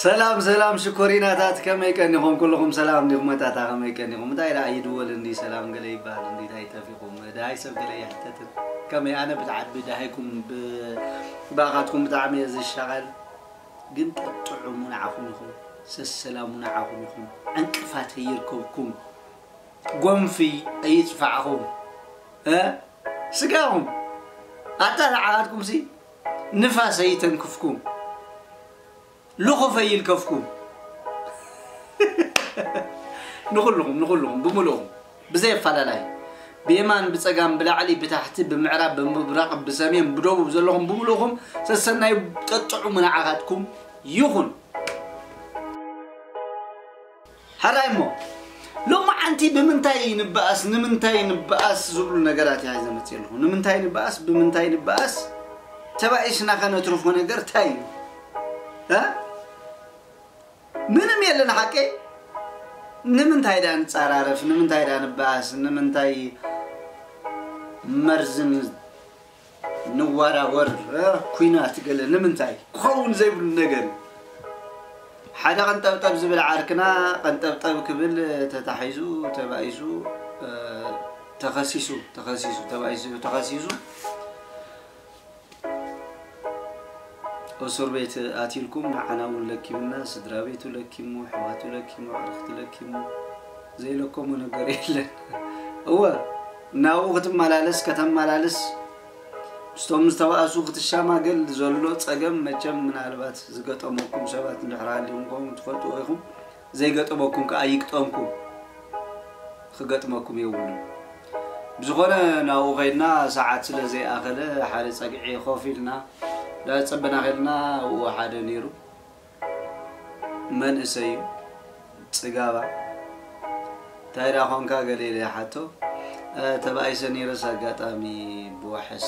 ሰላም ሰላም ሽኮሪናታት፣ ከመይ ቀኒኹም? ኩልኹም ሰላም እንዲኹም? መታታ ከመይ ቀኒኹም? እንታይ ደኣ ይድወል እንዲ ሰላም ገለ ይበሃል እንዲ እንታይ ጠፊኹም? ደሃይ ሰብ ገለ ይሕተትን። ከመይ ኣነ ብትዓቢ ደሃይኩም ብ-፣ ብኣኻትኩም ብጣዕሚ እየ ዝሻቐል። ግን ጠጥዑሙ ንዓኹም ኢኹም፣ ሰሰላሙ ንዓኹም ኢኹም። ዕንቅፋት ይርከብኩም። ጎንፊ ኣይጽፋዕኹም። እ? ስጋኹም ኣታ ንዓኻትኩም ሲ ንፋስ ኣይተንክፍኩም። ልኹፍ ኣይልከፍኩም። ንኹልኹም፣ ንኹልኹም፣ ብምልኡኹም፣ ብዘይ ኣፈላላይ፣ ብየማን፣ ብጸጋም፣ ብላዕሊ፣ ብታሕቲ፣ ብምዕራብ፣ ብምብራቕ፣ ብሰሜን፣ ብደቡብ ዘለኹም ብምልኡኹም፣ ሰሰናዩ ጠጥዑሙ ንዓኻትኩም ይኹን። ሕራይ እሞ፣ ሎማዓንቲ ብምንታይ ንበኣስ፣ ንምንታይ ንበኣስ ዝብሉ ነገራት እያ ሒዘ መፅእ ኣለኹ። ንምንታይ ንበኣስ፣ ብምንታይ ንበኣስ፣ ተባኢስና ከነትርፎ ነገር እንታይ እዩ? እ? ምንም የለን ሓቀይ። ንምንታይ ዳ ንፃራረፍ፣ ንምንታይ ዳ ንበኣስ፣ ንምንታይ መርዝን ንዋራወር፣ እ፣ ኩናት ገለ ንምንታይ ክኸውን ዘይብሉ ነገር እዩ። ሓደ ቀንጠብጠብ ዝብል ዓርክና ቀንጠብጠብ ክብል ተታሒዙ፣ ተባኢሱ፣ እ፣ ተኸሲሱ፣ ተኸሲሱ፣ ተባኢሱ፣ ተኸሲሱ፣ እስር ቤት ኣትልኩም፣ ንዓና እውን ለኪሙና፣ ስድራ ቤቱ ለኪሙ፣ ኣሕዋቱ ለኪሙ፣ ኣዕርኽቱ ለኪሙ፣ ዘይለከሞ ነገር የለን። እወ፣ ናብኡ ክትመላለስ፣ ከተመላልስ፣ ምስቶም ዝተባእሱ ክትሻማገል ዘሎ ጸገም፣ መቸም ምናልባት ዝገጠመኩም ሰባት እንድሕር ሃልዮም ከምኡ ትፈልጥዎ ኢኹም። ዘይገጠመኩም ከኣ ይግጠምኩም። ክገጥመኩም የብሉን። ብዝኾነ ናብኡ ኸይድና ሰዓት ስለ ዘይኣኸለ ሓደ ጸግዒ ኮፍ ኢልና እንዳጸበና ኸይድና ኣብኡ ሓደ ነይሩ። መንእሰይ እዩ። ጽጋባ። እንታይ ደኣ ኾንካ ገለ ኢለ ይሓቶ። እ፣ ተባኢሰ ነይረስ ኣጋጣሚ ብዋሕስ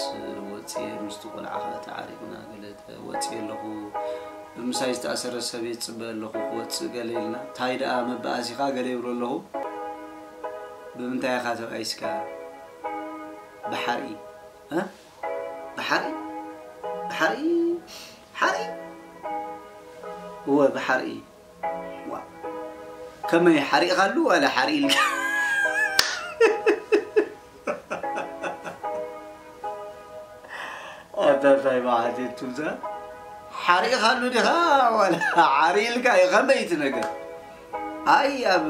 ወጽየ ምስቲ ቆልዓ ኸኣ ተዓሪቕና ገለ ወጽየ ኣለኹ። ምሳይ ዝተኣሰረ ሰብ እየ ዝጽበ ኣለኹ ክወጽእ ገለ ኢልና። እንታይ ደኣ መበኣሲኻ ገለ ይብሎ ኣለኹ። ብምንታይ ኢኻ ተባኢስካ? ብሓርኢ። እ? ብሓርኢ? ብሓርኢ? ሓርኢ? እወ፣ ብሓርኢ። ዋ። ከመይ ሓሪቕካሉ ዋላ ሓርኢ ኢልካ? ኣታ እንታይ መዓት እየ ትብዛ? ሓሪቕካሉ ዲኻ ዋላ ሓርኢ ኢልካ እዩ? ከመይ እቲ ነገር? ኣይ፣ ኣብ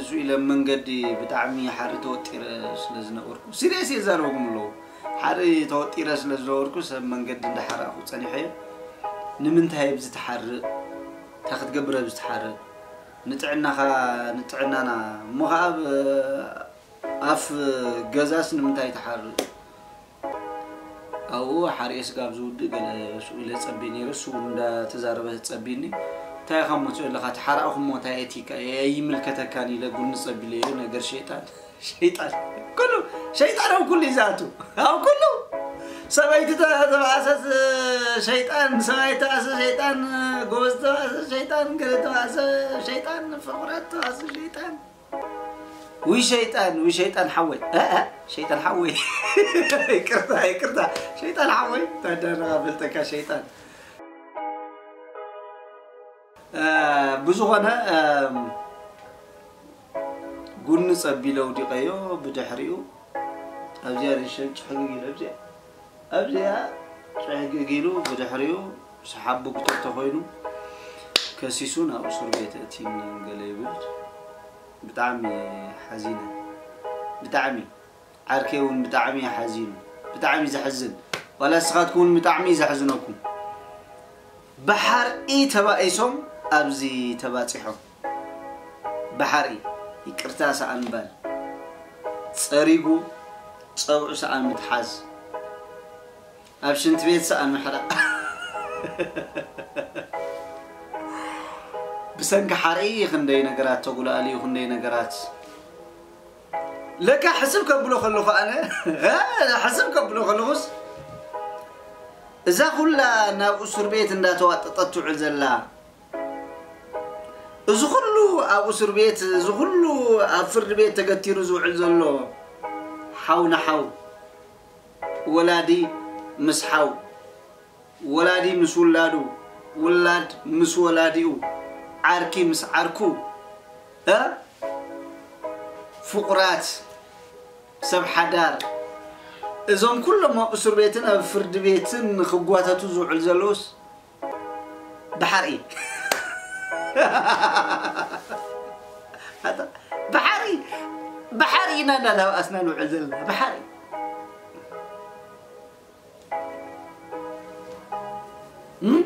ሱኢለ መንገዲ ብጣዕሚ ሓርኢ ተወጢረ ስለ ዝነበርኩ፣ ሲርየስ እየ ዛረበኩም ኣለኹ። ሓርኢ ተወጢረ ስለ ዝነበርኩ ሰብ መንገዲ እንዳሓራእኩ ጸኒሐ እየ። ንምንታይ ኣብዚ ትሓርእ? እንታይ ክትገብር ኣብዚ ትሓርእ? ንጥዕናኻ፣ ንጥዕናና እሞ ኸዓ ኣብ ኣፍ ገዛስ ንምንታይ ትሓርእ? ኣብኡ ሓርኤ ስጋብ ዝውድእ ገለ ሱቕ ኢለ ጸብየ ነይረ። እሱ እውን እንዳተዛረበ ጸቢኒ። እንታይ ኢኻ እሞ ትብል ኣለኻ? ተሓራእኹ እሞ እንታይ ኣእቲካ? ኣይምልከተካን ኢለ ጉኒ ጸቢለ እየ። ነገር ሸይጣን፣ ሸይጣን። ኩሉ ሸይጣን ኣብ ኩሉ እዩ ዝኣቱ። ኣብ ኩሉ ሰበይቲ ተ-፣ ተባእሰት ሸይጣን፣ ሰብኣይ ተባእሰ ሸይጣን፣ ጎበዝ ተባእሰ ሸይጣን፣ ገለ ተባእሰ ሸይጣን፣ ፍቑራት ተባእሰ ሸይጣን። ውይ ሸይጣን፣ ውይ ሸይጣን ሓወይ። እ፣ እ፣ ሸይጣን ሓወይ። ይቅርታ፣ ይቅርታ። ሸይጣን ሓወይ። ታዳና ፈልጠካ ሸይጣን። እ፣ ብዝኾነ፣ እም፣ ጉኒ ጸቢለ ኣውዲቐዮ ብድሕሪኡ ኣብዚኣ ርሸን ጭሕግግ ኢለ ኣብዚኣ ኣብዚኣ ጭሕግግ ኢሉ ብድሕሪኡ ሰሓቡ ክተት ተኾይኑ ከሲሱ ናብ እሱር ቤት እቲኒ ገለ ይብል። ብጣዕሚ ሓዚነ። ብጣዕሚ። ዓርከይ እውን ብጣዕሚ ሓዚኑ። ብጣዕሚ ዘሕዝን። ዋላ ንስኻትኩም እውን ብጣዕሚ ዘሕዝነኩም። ብሓርኢ ተባኢሶም ኣብዚ ተባጺሖም። ብሓርኢ ይቅርታ ሰኣን ባል። ጸሪጉ ጸብዑ ሰኣን ምትሓዝ። ኣብ ሽንት ቤት ሰኣን ምሕራቕ። ብሰንኪ ሓርኢ ክንደይ ነገራት ተጉላልዩ፣ ክንደይ ነገራት። ለካ ሕስብ ከብሎ ከለኹ ኣነ፣ እ፣ ሕስብ ከብሎ ከለኹስ፣ እዛ ኩላ ናብ እሱር ቤት እንዳተዋጠጠት ትውዕል ዘላ፣ እዚ ኩሉ ኣብ እሱር ቤት፣ እዚ ኩሉ ኣብ ፍርዲ ቤት ተገቲሩ ዝውዕል ዘሎ፣ ሓው ንሓው፣ ወላዲ ምስ ሓው፣ ወላዲ ምስ ውላዱ፣ ውላድ ምስ ወላዲኡ፣ ዓርኪ ምስ ዓርኩ፣ እ? ፍቑራት ሰብ ሓዳር፣ እዞም ኩሎም ኣብ እስር ቤትን ኣብ ፍርዲ ቤትን ክጓተቱ ዝውዕል ዘለውስ ብሓርኢ። ኣታ፣ ብሓርኢ፣ ብሓርኢ ኢና እንዳተባኣስና ንውዕል ዘለና። ብሓርኢ። እም?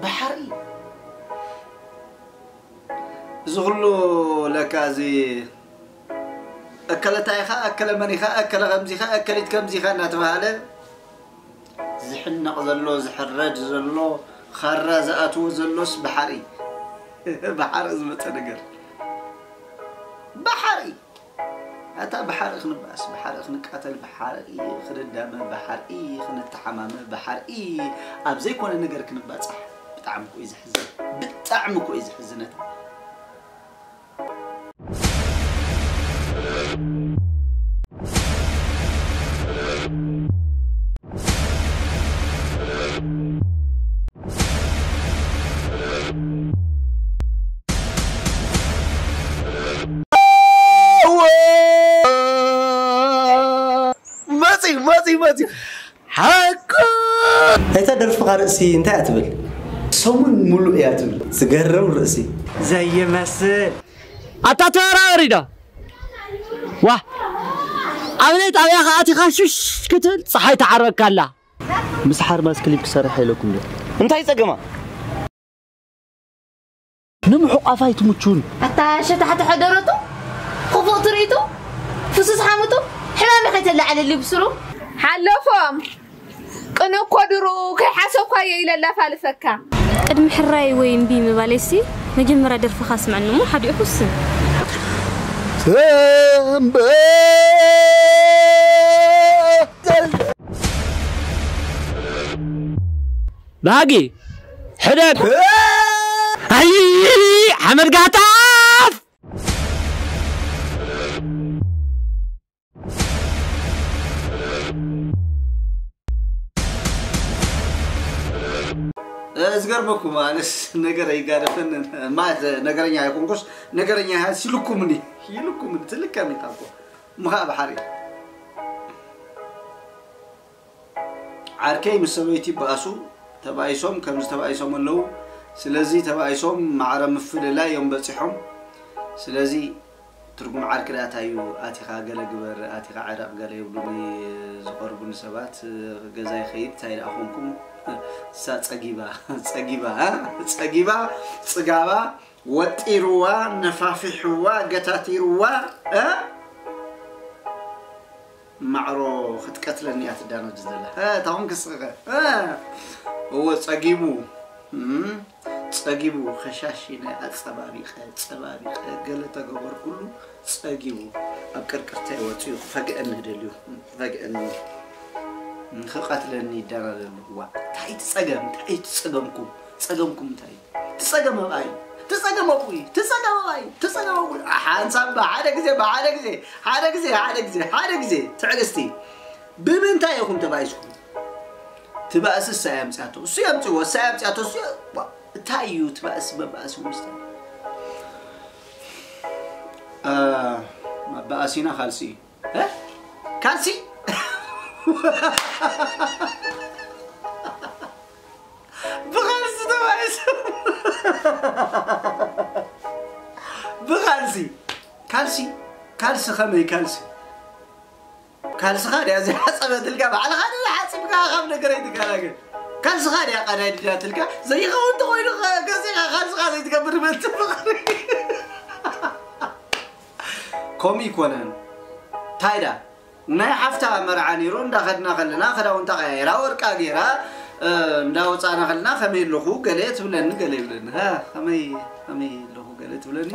ብሓርኢ። እዚ ኩሉ ለካ እዚ እከለ እንታይ ኢኻ፣ እከለ መን ኢኻ፣ እከለ ከምዚ ኢኻ፣ እከሊት ከምዚ ኢኻ እናተባሃለ ዝሕነቕ ዘሎ፣ ዝሕረድ ዘሎ፣ ኻራ ዝኣትዎ ዘሎስ ብሓርኢ። ብሓርኢ ዝመጸ ነገር። ብሓርኢ። ኣታ ብሓርኢ ክንባኣስ፣ ብሓርኢ ክንቃተል፣ ብሓርኢ ክንዳመ፣ ብሓርኢ ክንተሓማመ፣ ብሓርኢ ኣብ ዘይኮነ ነገር ክንባጻሕ ብጣዕሚ እኮ እዩ ዘሕዝን። ብጣዕሚ እኮ እዩ ዘሕዝነታ። መፂ መፂ መፂ ሓቁ። እታ ደርፍኻ ርእሲ እንታይ እያ ትብል? ሰሙን ሙሉእ እያ ትብል። ዝገርም ርእሲ። ዘይመስል። ኣታ ተወራወሪ ዶ? ዋ፣ ኣብ ናይ ጣብያ ከኣ ኣቲኻ ሹሽ ክትብል ፀሓይ ትዓርበካ ኣላ። ምስ ሓርማዝ ክሊፕ ክሰርሕ ኢለኩም ዶ? እንታይ ጸገማ? ንምሑቓፋይ ትምቹን። ኣታ ሸታሕቲ ሕደረቱ፣ ክፉእ ትርኢቱ፣ ፍሱስ ሓሙቱ፣ ሕማም ከይተላዓለሊ ብስሩ። ሓለፎም። ቅን እኮ ድሩ ከይሓሰብኳዮ ኢለ ላፋልፈካ። ቅድሚ ሕራይ ወይ እምቢ ምባለይሲ መጀመርያ ደርፍኻ ስምዐኒ እሞ ሓዲኡ ክውስን። ባህጊ ሕደግ። ኣይ ሓመድ ጋጣፍ። ዝገርመኩም ኣነስ ነገር ኣይጋደፈን ማለት ነገረኛ ኣይኮንኩስ ነገረኛ ኢልኩምኒ ኢልኩምኒ ትልከም ኢልካ እኮ ምኻ ብሓሪ ዓርከይ ምስ ሰበይቲ ይበኣሱ ተባኢሶም ከምዚ ተባኢሶም ኣለዉ ስለዚ ተባኢሶም ማዕረ ምፍልላይ እዮም በፂሖም ስለዚ ትርጉም ዓርኪ ደኣ እንታይ እዩ ኣቲኻ ገለ ግበር ኣቲኻ ዕረቕ ገለ ይብሉኒ ዝቐርቡኒ ሰባት ገዛ ይኸይድ እንታይ ደኣ ኮንኩም እሳ ጸጊባ ጸጊባ እ ጸጊባ ጽጋባ ወጢርዋ ነፋፊሕዋ ገታቲርዋ እ ማዕሮ ክትቀትለኒ እያ ትዳነጅ ዘላ እ ታኹም ክስኸ እ እወ ጸጊቡ እም ጸጊቡ ኸሻሺነ ኣጸባቢቐ ጸባቢቐ ገለ ተገበርኩሉ ጸጊቡ ኣብ ቅርቅርተይ ወጺኡ ክፈግአኒ ደልዩ ክፈግአኒ ንኽቐትለኒ ይደራደር ኣለኹ ዋ እንታይ እቲ ጸገም እንታይ እቲ ጸገምኩም ጸገምኩም እንታይ እዩ ትጸገም ኣብኣ እዩ ትጸገም ኣብኡ እዩ ትጸገም ኣብኣ እዩ ትጸገም ኣብኡ እዩ ሓንሳብ ብሓደ ግዜ ብሓደ ግዜ ሓደ ግዜ ሓደ ግዜ ሓደ ግዜ ትዕግስቲ ብምንታይ ኢኹም ተባኢስኩም ትባእሲ እሳ እያ ኣምፅያቶ እሱ እያ ኣምፅዎ እሳ እያ ኣምፅያቶ እሱ እያ ዋ፣ እንታይ እዩ ትባእሲ መባእሲ ውስጥ አ፣ መባእሲና ካልሲ እዩ እ? ካልሲ ብኻልሲ ተባኢሱ ብኻልሲ ካልሲ ካልሲ ከመይ ካልሲ ካልስኻ ድያ ዘይሓፀበትልካ ባዕልኻ ድያ ሓፂብካ ካብ ነገረይ ትገላገል ካልስኻ ድያ ቀዳዲዳትልካ ዘይኸውን ተኾይኑ ገዚኻ ካልስኻ ዘይትገብር በል ፅቡቕ ከምኡ ይኮነን እንታይ ዳ ናይ ሓፍታ መርዓ ነይሩ እንዳኸድና ከለና ክዳውንታ ቀያይራ ወርቃ ገይራ እንዳወፃእና ከለና ከመይ ኣለኹ ገለ ትብለኒ ገለ ይብለኒ ከመይ ከመይ ኣለኹ ገለ ትብለኒ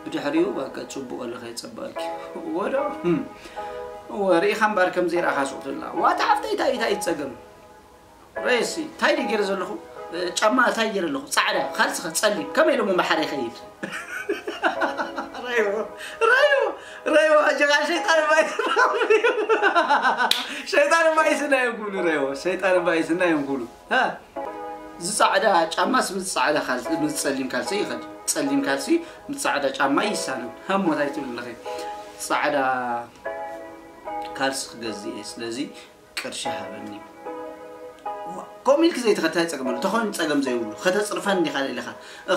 ብድሕሪኡ በቃ ፅቡቅ ኣለኸ ይፀበልኪ ወዶ ሪኢኻ እምበር ከም ዘይረኣኻ ሱቅ ትብላ ዋታ ሓፍተይ እንታይ እንታይ ይፀገም ረይሲ እንታይ ድዩ ገይረ ዘለኹ ጫማ እንታይ ገይረ ኣለኹ ፃዕዳ ካልስኸ ፀሊም ከመይ ኢሎም እምበሓር ይኸይድ ረይዎ ረይዎ ረይዎ ሕጂ ከዓ ሸይጣን እባ ይስና ሸይጣን እባ ይስና እዮም ክብሉ ረይዎ ሸይጣን እባ ይስና እዮም ክብሉ ዝፃዕዳ ጫማስ ምስ ፃዕዳ ምስ ፀሊም ካልሲ ይኸድ ጸሊም ካልሲ ምስ ጻዕዳ ጫማ ይሳነን። ሃሞ እንታይ ትብል ኣለኺ? ጻዕዳ ካልሲ ክገዝእ እየ፣ ስለዚ ቅርሺ ሃበኒ። ዋ፣ ከምኡ ኢልኪ ዘይትኸታይ ጸገም ኣሎ። ተኾይኑ ጸገም ዘይብሉ። ከተጽርፈን እንዲኻ ደሊኻ፣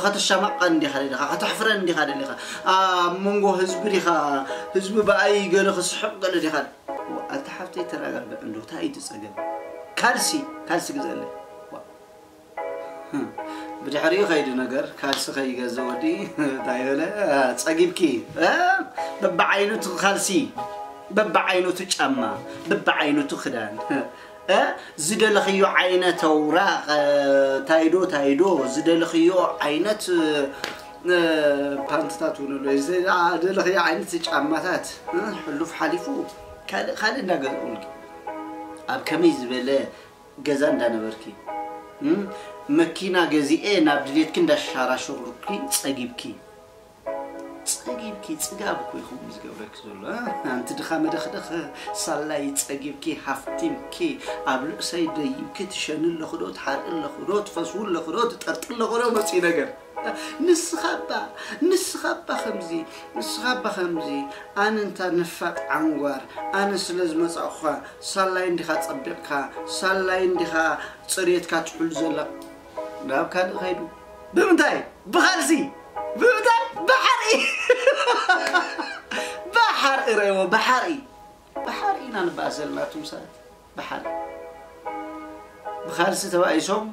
ከተሻማቕቀን እንዲኻ ደሊኻ፣ ከተሕፍረን እንዲኻ ደሊኻ። ኣብ መንጎ ህዝቢ ዲኻ፣ ህዝቢ ብኣይ ገለ ክስሕቕ ገለ ዲኻ። ዋ፣ ኣታ ሓፍተይ ተረጋግዕ እንዶ፣ እንታይ እዩ እቲ ጸገም? ካልሲ፣ ካልሲ ግዘለይ። ዋ። ብድሕሪኡ ከይዱ ነገር፣ ካልሲ ከይገዘ ወዲ እንታይ በለ? ጸጊብኪ። እ? በብዓይነቱ ካልሲ፣ በብዓይነቱ ጫማ፣ በብዓይነቱ ክዳን። እ? ዝደለኽዮ ዓይነት ኣውራቕ፣ እ፣ ታይዶ፣ ታይዶ፣ ዝደለኽዮ ዓይነት፣ እ፣ ፓንትታት እውን ኣሎ። ዝደለኽዮ ዓይነት ጫማታት፣ እ፣ ሕሉፍ ሓሊፉ ካልእ፣ ካልእ እንዳገዝኡልኪ። ኣብ ከመይ ዝበለ ገዛ እንዳነበርኪ፣ እም፣ መኪና ገዚኤ ናብ ድሌትኪ እንዳሻራሸሩኪ ጸጊብኪ። ጸጊብኪ፣ ጽጋብ እኮ እዩ ከምኡ ዝገብረኪ ዘሎ፣ እ? ኣንቲ ድኻ መደኽደኽ፣ ሳላይ ጸጊብኪ፣ ሃፍቲምኪ፣ ኣብ ልእሰይ ደይብኪ፣ ትሸኒ ኣለኹ ዶ፣ ትሓርኢ ኣለኹ ዶ፣ ትፈስዊ ኣለኹ ዶ፣ ትጠርጢ ኣለኹ ዶ፣ መጺኡ ነገር። ንስኻ እባ፣ ንስኻ እባ ከምዚ፣ ንስኻ እባ ከምዚ፣ ኣነ እንታ ነፋጥ ዓንጓር፣ ኣነ ስለ ዝመጻእኩኻ፣ ሳላይ እንዲኻ ጸቢቕካ፣ ሳላይ እንዲኻ ጽሬትካ ትሕሉ ዘላ። ናብ ካልእ ኸይዱ። ብምንታይ? ብኻልሲ። ብምንታይ? ብሓርኢ። ብሓርኢ ረይዎ፣ ብሓርኢ። ብሓርኢ ኢና ንበኣስ ዘለና ኣቱም ሰባት። ብሓርኢ። ብኻልሲ ተባኢሶም፣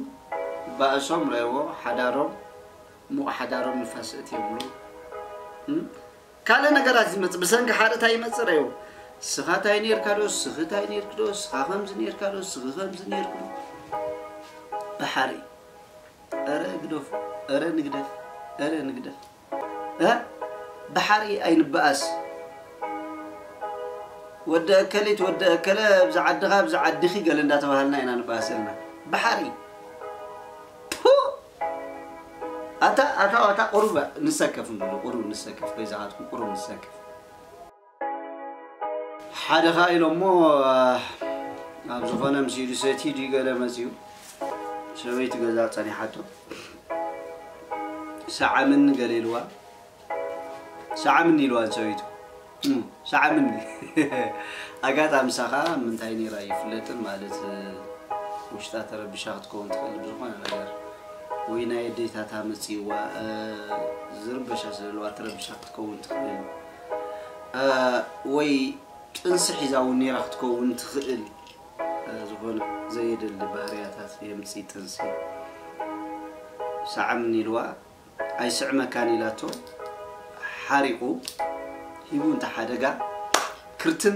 ባእሶም ረይዎ፣ ሓዳሮም፣ ሙቕ ሓዳሮም ንፋስ እትየብሉ። እም? ካልእ ነገራት ዝመጽእ፣ ብሰንኪ ሓርኢ እንታይ ይመጽእ ረይዎ። ስኻ እንታይ ኔርካ ዶ፣ ስኺ እንታይ ኔርኪ ዶ፣ ስኻ ከምዚ ኔርካ ዶ፣ ስኺ ከምዚ ኔርኪ ዶ። ብሓርኢ። ኧረ ግደፉ፣ ኧረ ንግደፍ፣ ኧረ ንግደፍ። እ? ብሓርኢ ኣይንበኣስ። ወዲ እከሊት፣ ወዲ እከለ፣ ኣብዚ ዓድኻ፣ ኣብዚ ዓድኺ ገለ እንዳተባሃልና ኢና ንበኣስ ዘለና። ብሓርኢ። ፑ! ኣታ፣ ኣታ፣ ኣታ፣ ቁሩብ ንሰከፍ እንድሉ፣ ቁሩብ ንሰከፍ፣ በይዛኻትኩም ቁሩብ ንሰከፍ። ሓደ ኸኣ ኢሎሞ፣ ኣብ ዝኾነ ምስ ኢዱ ሰትዩ ድዩ ገለ መጺኡ፣ ሰበይቲ ገዛ ጸኒሓቶ። ሰዓምኒ ገለ ኢልዋ። ሰዓምኒ ኢልዋ ንሰበይቱ። እም፣ ሰዓምኒ። ኣጋጣሚ ንሳ ኸኣ ምንታይ ነይራ ይፍለጥን፣ ማለት፣ ውሽጣ ተረቢሻ ክትከውን ትኽእል ብዝኾነ ነገር። ወይ ናይ ኣዴታታ መጺእዋ፣ እ፣ ዝርበሻ ስለ ዘለዋ ተረቢሻ ክትከውን ትኽእል። እ፣ ወይ ጥንሲ ሒዛ እውን ነይራ ክትከውን ትኽእል። እ፣ ዝኾነ ዘየደሊ ባህርያታት የምጽእ ጥንሲ። ሰዓምኒ ኢልዋ፣ ኣይስዕመካን ኢላቶ፣ ሓሪቑ፣ ሂቡ እንተ ሓደጋ፣ ክርትን፣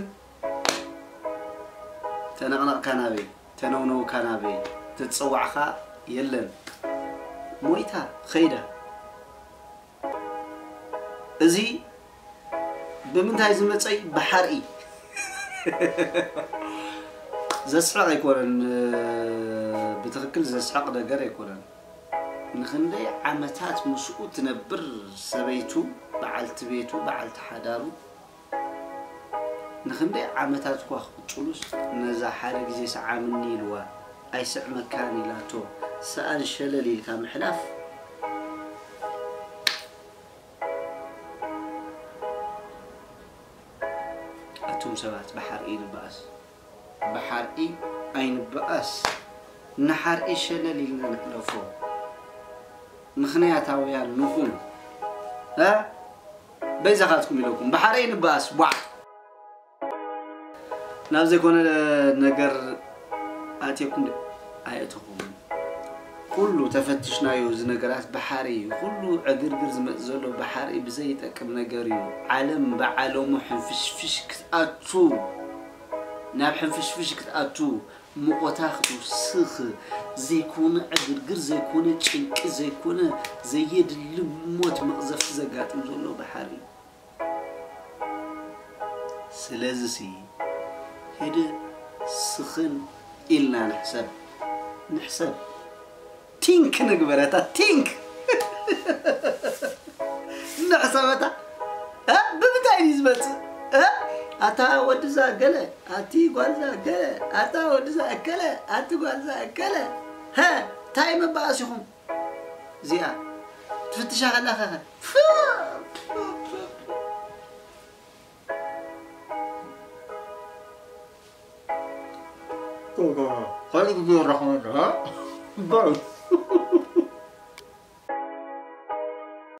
ተነቕነቕካ ናበይ፣ ተነውነውካ ናበይ፣ ተጸዋዕኻ የለን። ሞይታ፣ ኸይዳ። እዚ ብምንታይ ዝመጸ እዩ? ብሓርኢ። ዘስሕቕ ኣይኮነን፣ ብትኽክል ዘስሕቕ ነገር ኣይኮነን። ንኽንደይ ዓመታት ምስኡ ትነብር ሰበይቱ፣ በዓልቲ ቤቱ፣ በዓልቲ ሓዳሩ፣ ንኽንደይ ዓመታት እኳ ክቕጽሉስ፣ ነዛ ሓደ ግዜ ሰዓምኒ ኢልዋ፣ ኣይስዕመካን ኢላቶ፣ ሰኣን ሸለል ኢልካ ምሕላፍ፣ ኣቱም ሰባት ብሓርኢ ንበኣስ። ብሓርኢ ኣይንበኣስ። ንሓርኢ ሸለል ኢልና ንሕለፎ። ምኽንያታውያን ንኹን። እ? በይዛኻትኩም ኢለኩም። ብሓርኢ ንበኣስ። ቧዕ! ናብ ዘይኮነ ነገር ኣትየኩም ዶ? ኣየእተኹምን። ኩሉ ተፈትሽናዮ፣ እዚ ነገራት ብሓሪ እዩ። ኩሉ ዕግርግር ዝመጽእ ዘሎ ብሓሪ ብዘይጠቅም ነገር እዩ። ዓለም ብዓለሙ ሕንፍሽፍሽ ክትኣቱ፣ ናብ ሕንፍሽፍሽ ክትኣቱ፣ ሙቐታ ክትውስኽ፣ ዘይኮነ ዕግርግር፣ ዘይኮነ ጭንቂ፣ ዘይኮነ ዘየድሊ ሞት መቕዘፍቲ ዘጋጥም ዘሎ ብሓሪ እዩ። ስለዚሲ፣ ሄደ ስኽን ኢልና ንሕሰብ። ንሕሰብ። ቲንክ ንግበረታ፣ ቲንክ። ንሕሰበታ። እ? ብምንታይ እዩ ዝመጽእ? እ? ኣታ ወድዛ ገለ፣ ኣቲ ጓልዛ ገለ፣ ኣታ ወድዛ እከለ፣ ኣቲ ጓልዛ እከለ። ሀ፣ ታይ መባኣስ ኢኹም? እዚኣ። እቲ ፍትሻ ከለኻ ካልእ ግዜ ይራኸበና።